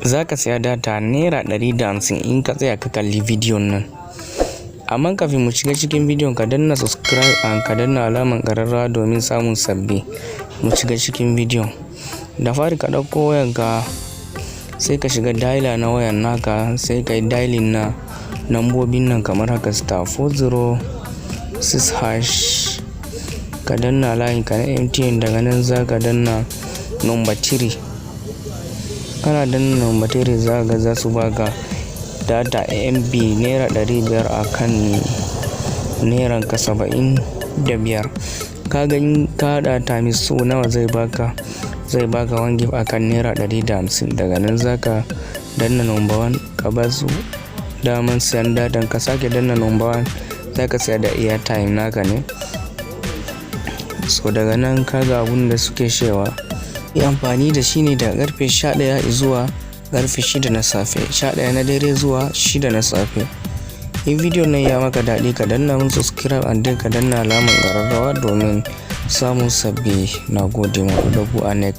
Za ka saya data ₦150 in ka tsaya ka kalli bidiyon nan. Amma kafin mu shiga cikin bidiyon, ka danna subscribe and ka danna alamar ƙararrawa domin samun sabbi. Mu shiga cikin bidiyon. Da fari ka ɗauko wayanka, sai ka shiga dialer na wayan naka, sai ka yi dialing na nambobin nan kamar haka: *406#. Ka danna layin ka na MTN, daga nan za ka danna number 3. Kana danna number 3, za ka ga za su baka data MB ₦500 a kan neran ka 75. Ka ga in ka haɗa times so nawa zai baka? Zai baka 1 gig akan ₦150. Daga nan za ka danna number 1, ka ba su daman siyan datan. Ka sake danna number 1, za ka saya da airtime naka ne. So daga nan ka ga abun da suke cewa yi amfani da shi ne daga karfe 11 zuwa karfe 6 na safe, 11 na dare zuwa 6 na safe. In bidiyon nan ya maka daɗi, ka danna mun subscribe and then ka danna alamar ƙararrawa domin samun sabbi. Na gode, mu da ku a next.